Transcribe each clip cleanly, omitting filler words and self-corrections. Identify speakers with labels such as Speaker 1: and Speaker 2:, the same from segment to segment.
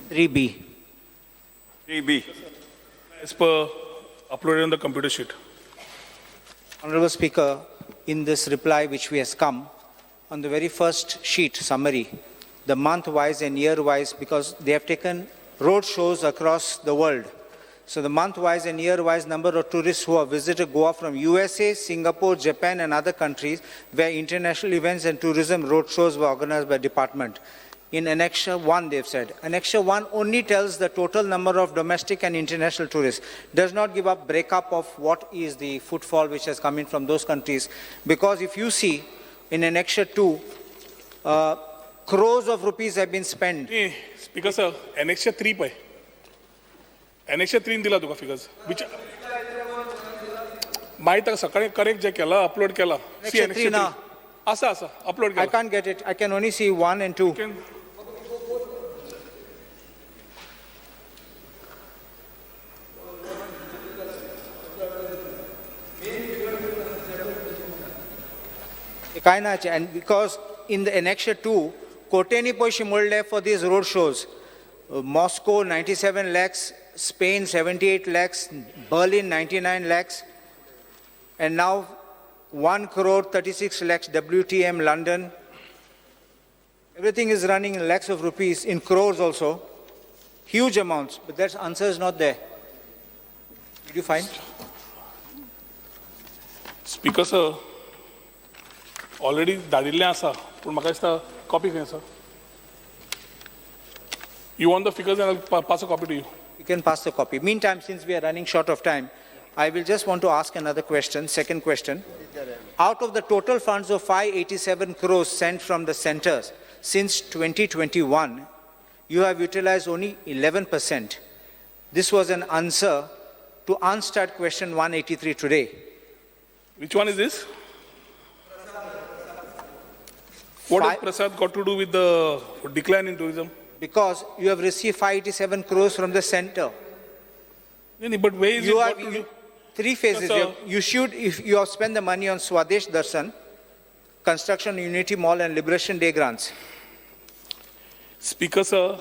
Speaker 1: 3B.
Speaker 2: 3B.
Speaker 3: As per uploaded on the computer sheet.
Speaker 1: Honorable Speaker, in this reply which we has come, on the very first sheet summary, the month-wise and year-wise, because they have taken road shows across the world. So the month-wise and year-wise number of tourists who have visited Goa from USA, Singapore, Japan and other countries where international events and tourism road shows were organized by department. In Annexure 1, they've said. Annexure 1 only tells the total number of domestic and international tourists, does not give a breakup of what is the footfall which has come in from those countries. Because if you see in Annexure 2, crores of rupees have been spent.
Speaker 3: न्ही speaker sir, annexure 3 पळय. Annexure 3 दिला तुका figures which मागीर ताका सकाळी correct जे केला upload केला. C.
Speaker 1: Annexure 3 ना.
Speaker 3: आसा आसा अपलोड
Speaker 1: I
Speaker 3: केला.
Speaker 1: can't get it. I can only see 1 and 2.
Speaker 3: Can-
Speaker 1: काय ना, and because in the Annexure 2, कोट्यांनी पैसे मोडले for these road shows. Moscow 97 lakhs, Spain 78 lakhs, Berlin 99 lakhs, and now 1 crore 36 lakhs WTM London. Everything is running in lakhs of rupees, in crores also. Huge amounts, but that answer is not there. Did you find?
Speaker 3: Speaker sir, already धाडिल्लें आसा पूण म्हाका दिसता copy खंय आसा. You want the figures and pass a copy to you.
Speaker 1: You can pass the copy. Meantime, since we are running short of time, I will just want to ask another question, second question. Out of the total funds of 587 crores sent from the centers since 2021, you have utilized only 11%. This was an answer to unstarred question 183 today.
Speaker 3: Which one is this? What has
Speaker 1: Five-
Speaker 3: Prasad got to do with the decline in tourism?
Speaker 1: Because you have received 587 crores from the center.
Speaker 3: No, but where is
Speaker 1: You
Speaker 3: it
Speaker 1: have
Speaker 3: got to do?
Speaker 1: three phases.
Speaker 3: Sir.
Speaker 1: You should, if you have spent the money on Swadesh Darshan, Construction Unity Mall and Liberation Day grants.
Speaker 3: Speaker sir,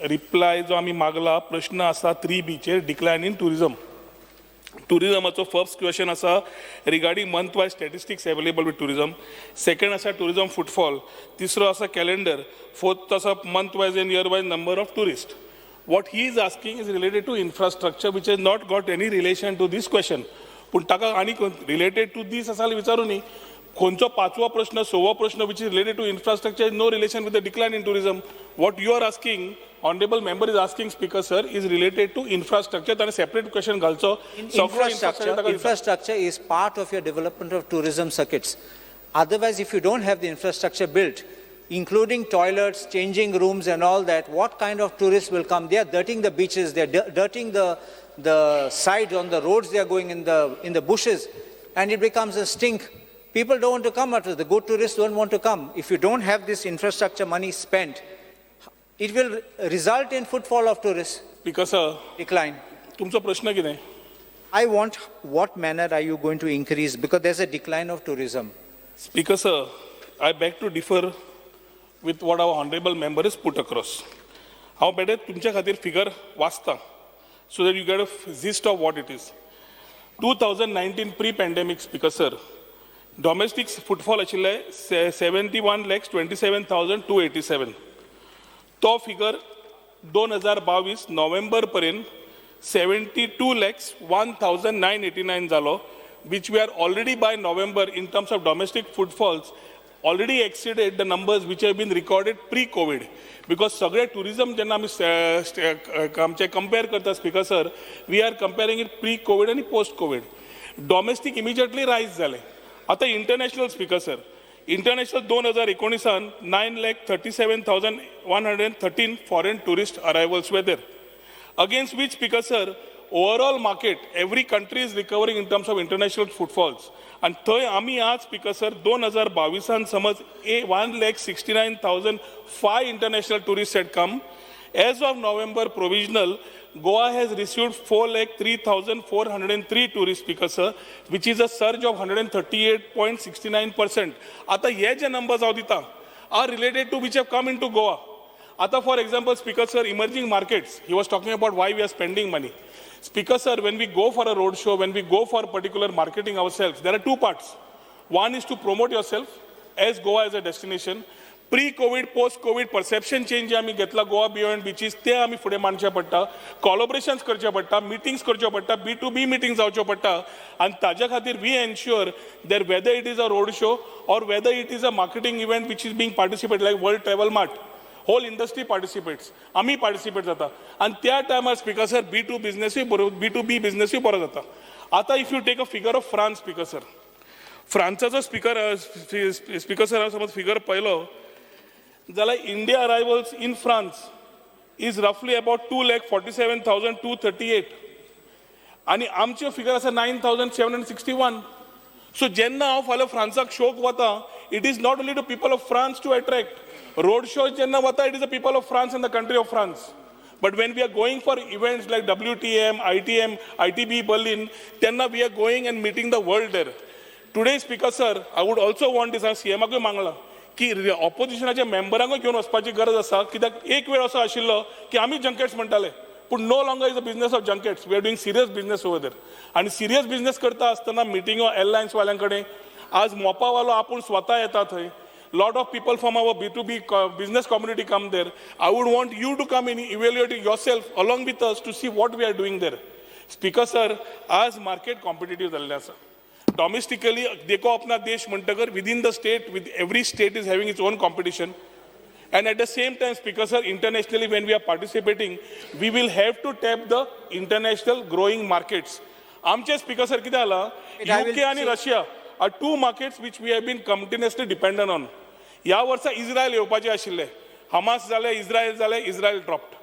Speaker 3: reply जो आमी मागला प्रश्न आसा 3 बीचेर डिक्लायन in tourism. टुरिजमाचो first question आसा regarding month wise statistics available with tourism. Second आसा tourism footfall. तिसरो आसा calendar. Fourth आसा month wise and year wise number of tourist. What he is asking is related to infrastructure which has not got any relation to this question. पूण ताका आनी related two दीस आसा जाल्यार विचारूं न्ही. खंयचो पांचवो प्रश्न सवो प्रश्न which is related to infrastructure is no relation with the decline in tourism. What you are asking, honourable member is asking, speaker sir, is related to infrastructure. ताणें सेपरेट क्वेश्चन घालचो. सगळो
Speaker 1: Infrastructure,
Speaker 3: ताका दिता.
Speaker 1: Infrastructure is part of your development of tourism circuits. Otherwise, if you don't have the infrastructure built, including toilets, changing rooms and all that, what kind of tourists will come? They are dirtying the beaches, they are dirtying the sides on the roads, they are going in the bushes, and it becomes a stink. People don't want to come after. The good tourists don't want to come. If you don't have this infrastructure money spent, it will result in footfall of tourists
Speaker 3: speaker sir,
Speaker 1: decline.
Speaker 3: तुमचो प्रश्न कितें?
Speaker 1: I want what manner are you going to increase, because there's a decline of tourism.
Speaker 3: Speaker sir, I beg to differ with what our honourable member is put across. हांव बेठे तुमच्या खातीर figure वाचता so that you get a gist of what it is. 2019 pre pandemic, speaker sir, domestic footfall आशिल्ले 71,27,287. तो figure 2022 नोव्हेंबर पर्यंत 72,01,989 जालो, which we are already by November in terms of domestic footfalls already exceeded the numbers which have been recorded pre COVID. Because सगळे tourism जेन्ना आमी आमचे compare करता, speaker sir, we are comparing it pre COVID आनी post Covid. Domestic immediately रायज जालें. आतां international, speaker sir, international 2019 9,37,113 foreign tourist arrivals were there, against which, speaker sir, overall market, every country is recovering in terms of international footfalls. आणि थंय आमी आज, speaker sir, 2022 समज a 1,69,005 international tourist had come. As of November provisional, Goa has received 4,03,403 tourist, speaker sir, which is a surge of 138.69%. आता हे जे numbers हांव दिता are related to which have come into Goa. आतां for example, Speaker sir, emerging markets, he was talking about why we are spending money. Speaker sir, when we go for a road show, when we go for particular marketing ourselves, there are two parts. One is to promote yourself as Goa as a destination. Pre Covid, post Covid perception change जे आमी घेतला Goa beyond बिचीस, ते आमी फुडें मांडचे पडटा, कॉलॉबरेशन्स करचे पडटा, meetings करच्यो पडटा, बी टू बी मिटींग जावच्यो पडटा. आनी ताज्या खातीर we ensure that whether it is a road show or whether it is a marketing event which is being participate like World Travel Mart, whole industry participates, आमी participate जाता. आनी त्या टायमार, speaker sir, बी two बिजनेसूय बरो, बी to be बिजनेसूय बरो जाता. आतां if you take a figure of France, Speaker sir, फ्रांसाचो speaker sir, हांव समज फिगर पळयलो जाल्यार India arrivals in France is roughly about 2,47,238 आनी आमच्यो फिगर आसा 9761. सो जेन्ना हांव फाल्यां फ्रांसाक शोक वता, it is not only to people of France to attract. Road show जेन्ना वता, it is the people of France and the country of France. But when we are going for events like WTM, ITM, ITB Berlin, तेन्ना we are going and meeting the world there. Today, Speaker sir, I would also want this, हांवें सीएमाकूय मागलां की ऑपोजिशनाच्या मेंबरांकूय घेवन वचपाची गरज आसा, कित्याक एक वेळ असो आशिल्लो की आमी जंकेट्स म्हणटाले, पूण no longer is a business of junkets. We are doing serious business over there. आनी सिरियस बिझनेस करता आसतना मिटिंगो एअरलायन्स वाल्यां कडेन, आज मोपावालो आपूण स्वता येता थंय. Lot of people from our B2B business community come there. I would want you to come in, evaluate yourself along with us to see what we are doing there. Speaker sir, आज market competitive जाल्लें आसा. डॉमेस्टिकली देखो अपना देश म्हणटकर within the state, with every state is having its own competition. And at the same time, Speaker sir, internationally when we are participating, we will have to tap the international growing markets. आमचे speaker sir, कितें जाला,
Speaker 1: I will
Speaker 3: UK आनी Russia are two markets which we have been continuously dependent on. ह्या वर्सा इस्रायल येवपाचे आशिल्ले, Hamas जाले, इस्रायल जाले, इस्रायल ड्रॉप्ड.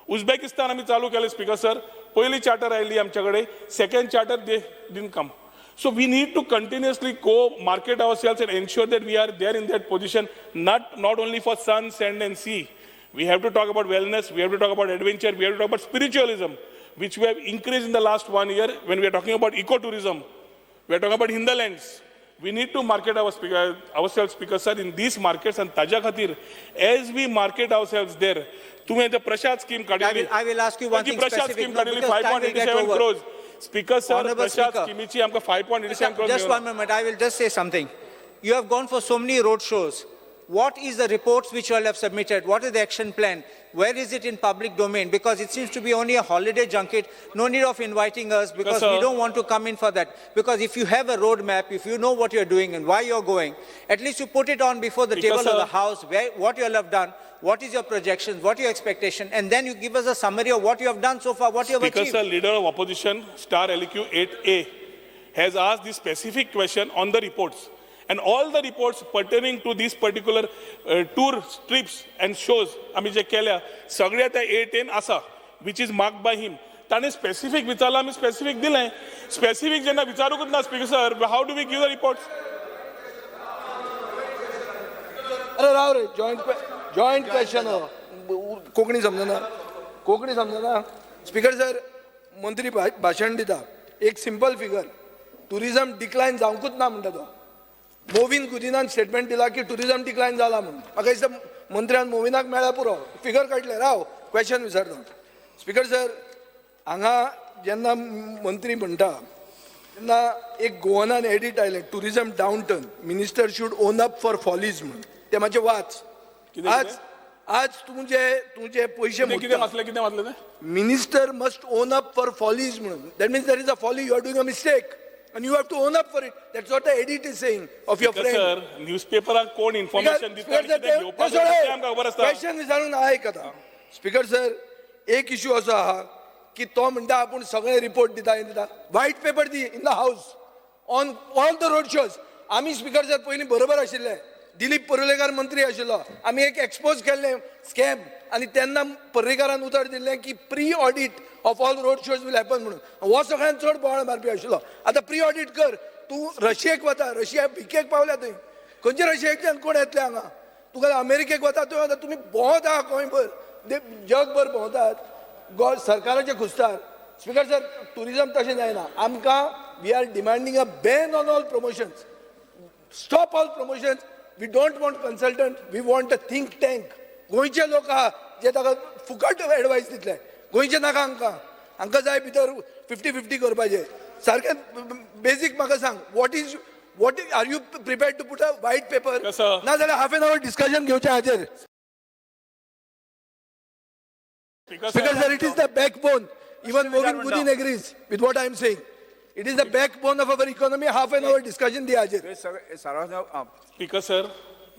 Speaker 3: उझबेकिस्तान आमी चालू केले, स्पीकर सर, पयली चार्टर आयली आमच्या कडेन, second charter they didn't come. So we need to continuously go market ourselves and ensure that we are there in that position, not only for sun, sand and sea. We have to talk about wellness, we have to talk about adventure, we have to talk about spiritualism, which we have increased in the last one year when we are talking about ecotourism. We are talking about hinterlands. We need to market ourselves, Speaker sir, in these markets. And ताज्या खातीर, as we market ourselves there, तुवें ते प्रशाद scheme काडिल्ली.
Speaker 1: I will ask you one thing
Speaker 3: Prasad
Speaker 1: specific,
Speaker 3: scheme
Speaker 1: no,
Speaker 3: काडिल्ली
Speaker 1: because
Speaker 3: five
Speaker 1: time
Speaker 3: point
Speaker 1: will
Speaker 3: eighty
Speaker 1: get
Speaker 3: seven
Speaker 1: over.
Speaker 3: Crores. Speaker sir,
Speaker 1: Honorable
Speaker 3: Prasad
Speaker 1: Speaker.
Speaker 3: स्किमीची आमकां 5.87 crores.
Speaker 1: Just one moment, I will just say something. You have gone for so many road shows. What is the reports which you all have submitted? What is the action plan? Where is it in public domain? Because it seems to be only a holiday junket. No need of inviting us because we
Speaker 3: sir.
Speaker 1: Don't want to come in for that. Because if you have a roadmap, if you know what you're doing and why you're going, at least you put it on before the
Speaker 3: Because,
Speaker 1: table of
Speaker 3: sir-
Speaker 1: the house, where, what you all have done, what is your projections, what your expectation, and then you give us a summary of what you have done so far, what you have
Speaker 3: Speaker
Speaker 1: achieved.
Speaker 3: Sir, Leader of Opposition, star LQ 8A, has asked this specific question on the reports. And all the reports pertaining to these particular tour trips and shows आमी जे केल्या सगळ्या त्या 8N आसा, which is marked by him. ताणें specific विचारलां, आमी specific दिलें. Specific जेन्ना विचारूंकच ना, Speaker sir, how do we give the reports?
Speaker 4: अरे राव रे, जॉयंट क्वेश्चन हो. कोंकणी समजना? कोंकणी समजना? स्पीकर सर, मंत्री भाशण दिता, एक सिंपल फिगर, टुरिझम डिक्लायन जावंकूच ना म्हणटा तो. मोविन गुदिनान स्टेटमेंट दिला की टुरिझम डिक्लायन जाला म्हणून. म्हाका दिसता मंत्र्यान मोविनाक मेळ्ळ्यार पुरो, फिगर काडले. राव, क्वेश्चन विचारता. स्पीकर सर, हांगा जेन्ना मंत्री म्हणटा तेन्ना एक गोवनान एडिट आयलें, tourism downturn, minister should own up for follies म्हणून. ते मातशें वाच.
Speaker 3: कितें?
Speaker 4: आज आज तुजे पयशे
Speaker 3: कितें
Speaker 4: मोडटा.
Speaker 3: वाचलें? कितें वाचलें तें?
Speaker 4: Minister must own up for follies म्हणून. That means there is a folly, you are doing a mistake and you have to own up for it. That's what the edit is saying of your friend.
Speaker 3: Sir, न्यूजपेपराक कोण information दिता आनी कितें घेवपाक जाय तें आमकां खबर आसता.
Speaker 4: क्वेश्चन विचारून आयक आतां. स्पीकर सर, एक इशू असो आहा की तो म्हणटा आपूण सगळे रिपोर्ट दिता, हें दिता. White paper the in the house on all the road shows. आमी, स्पीकर सर, पयलीं बरोबर आशिल्ले. दिलीप परुलेकर मंत्री आशिल्लो, आमी एक एक्सपोज केल्लें स्कॅम आनी तेन्ना पर्रीकारान उतर दिल्लें की pre audit of all road shows will happen म्हणून. हो सगळ्यात चड बोवाळ मारपी आशिल्लो. आतां प्री ऑडीट कर. तूं रशियेक वता, रशिया भिकेक पावल्या थंय. खंयचे रशियेंतल्यान कोण येतले हांगा? तुका अमेरिकेक वता, थंय वता, तुमी भोंवत आहा गोंयभर, जगभर भोंवतात गो सरकाराचे खुस्तार. स्पीकर सर, टुरिजम तशें जायना. आमकां we are demanding a ban on all promotions. Stop all promotions. We don't want consultant, we want a think tank. गोंयचे लोक आहा. जे ताका फुकट एडवायस दितले. गोंयचे नाका हांकां, हांकां जाय भितर 50-50 करपाचें. सारकें बेजीक म्हाका सांग, what is are you prepared to put a white paper?
Speaker 3: कसो?
Speaker 4: ना जाल्यार हाफ एन our discussion घेवचें हाजेर. Because sir, it is the backbone. Even Movin Gudin agrees with what I am saying. It is the backbone of our economy. Half an hour discussion दिया हाजेर.
Speaker 2: हे सगळे सारांश.
Speaker 3: Speaker sir,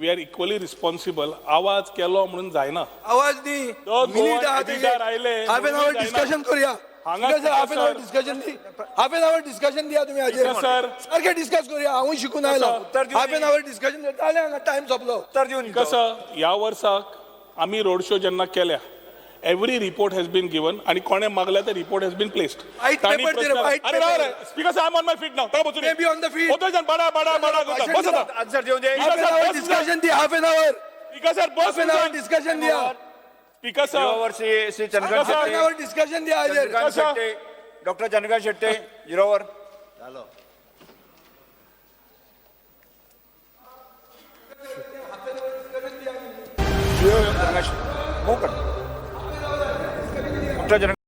Speaker 3: we are equally responsible. आवाज केलो म्हणून जायना.
Speaker 4: आवाज दी.
Speaker 3: दोन
Speaker 4: मिनिट
Speaker 3: गोवन एडिटर आयले
Speaker 4: हाफ एन
Speaker 3: म्हणून
Speaker 4: our
Speaker 3: जायना.
Speaker 4: डिस्कशन करूया.
Speaker 3: हांगा
Speaker 4: sir, half an our
Speaker 3: sir.
Speaker 4: Discussion the. Half an our discussion दिया तुम्ही हाजेर.
Speaker 3: सर.
Speaker 4: सारकें डिस्कस करूया. हांवूय शिकून आयलो.
Speaker 2: उत्तर दिवं
Speaker 4: हाफ एन our discussion जालें, हांगा टायम सोंपलो.
Speaker 2: उत्तर दिवन
Speaker 3: कसं ह्या वर्साक आमी रोड शो जेन्ना केल्या, every report has been given आणि कोणे मागल्या ते report has been placed.
Speaker 4: White paper दिले, white
Speaker 3: अरे
Speaker 4: paper.
Speaker 3: Speaker I am on my feet now. ताका बसून
Speaker 4: May be on the feet.
Speaker 3: बडा बडा बडा करता. बस आता.
Speaker 2: आन्सर दिवन दे.
Speaker 4: हाफ एन our
Speaker 3: बस.
Speaker 4: डिस्कशन दी, half an our.
Speaker 3: Speaker sir, बस.
Speaker 4: हाफ एन our discussion दिया.
Speaker 3: Speaker sir.
Speaker 2: Zero Shri Shri Chandrakant
Speaker 3: sir.
Speaker 4: Half an
Speaker 2: Shetye.
Speaker 4: Our discussion दिया हाजेर.
Speaker 2: चंद्रकांत
Speaker 3: कसं?
Speaker 2: शेट्टे, डॉक्टर चंद्रकांत शेट्टे, झिरोवर. चंद्रकांत शेट्टे. डॉक्टर चंद्रकांत.